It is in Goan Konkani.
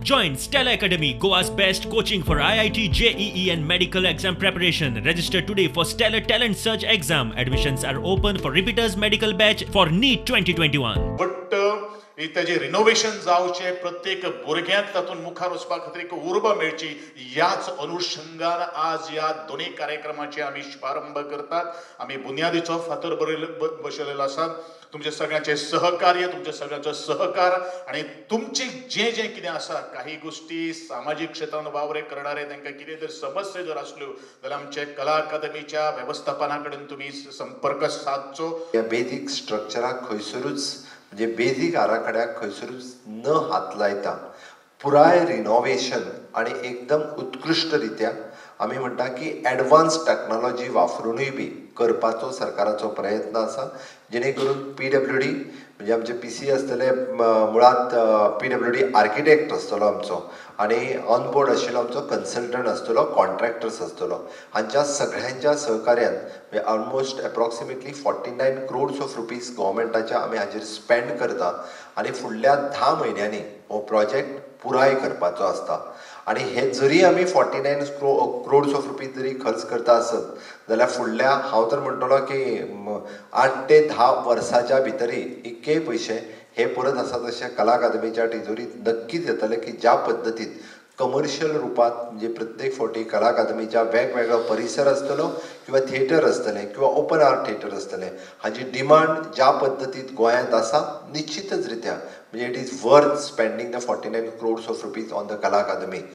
Join Stella Academy, Goa's best coaching for IIT, JEE and medical exam preparation. Register today for Stellar Talent Search exam. Admissions are open for repeaters medical batch for NEET 2021. But ताजें रिनोवेशन जावचें, प्रत्येक भुरग्यांक तातूंत मुखार वचपा खातीर एक उर्बा मेळची, ह्याच अनुशंगान आज ह्या दोनूय कार्यक्रमाचे आमी शुभारंभ करतात. आमी बुन्यादीचो फातर बसयलेलो आसा. तुमचे सगळ्यांचे सहकार्य, तुमचे सगळ्यांचो सहकार आनी तुमचे जें जें कितें आसा, काही गोश्टी सामाजीक क्षेत्रान वावर करणारे तांकां कितें जर समस्या जर आसल्यो जाल्यार आमचे कला अकादमीच्या वेवस्थापना कडेन तुमी संपर्क सादचो. ह्या बेजीक स्ट्रक्चराक खंयसरूच म्हणजे बेजीक आराखड्याक खंयसरूच न हात लायता पुराय रिनोवेशन आनी एकदम उत्कृश्ट रित्या आमी म्हणटा की एडवान्स टॅक्नोलॉजी वापरुनूय बी करपाचो सरकाराचो प्रयत्न आसा, जेणे करून पीडब्ल्यूडी म्हणजे आमचे पीसी आसतले, मुळांत पीडब्ल्यूडी आर्किटेक्ट आसतलो आमचो आनी ऑन बोर्ड आशिल्लो आमचो कन्सल्टंट आसतलो, कॉन्ट्रॅक्टर्स आसतलो, हांच्या सगळ्यांच्या सहकार्यान म्हणजे almost approximately 49 crores of rupees गव्हर्मेंटाच्या आमी हाजेर स्पेंड करता आनी फुडल्या 10 म्हयन्यांनी हो प्रोजेक्ट पुराय करपाचो आसता. आनी हे जरी आमी 49 क्रोड्स ऑफ रुपीज जरी खर्च करता आसत जाल्यार फुडल्या हांव तर म्हणटलो की 8 ते 10 वर्साच्या भितरी इतके पयशे हे परत आसा तशे कला अकादमीच्या तिजोरीत नक्कीच येतले की ज्या पद्दतीन कमर्शियल रुपात म्हणजे प्रत्येक फावटी कला अकादमीच्या वेगवेगळो परिसर आसतलो किंवा थिएटर आसतलें किंवा ओपन आर्ट थिएटर आसतलें, हाजी डिमांड ज्या पद्दतीत गोंयांत आसा निश्चितच रित्या म्हणजे it is worth spending the 49 crores of rupees on the Kala Akademi.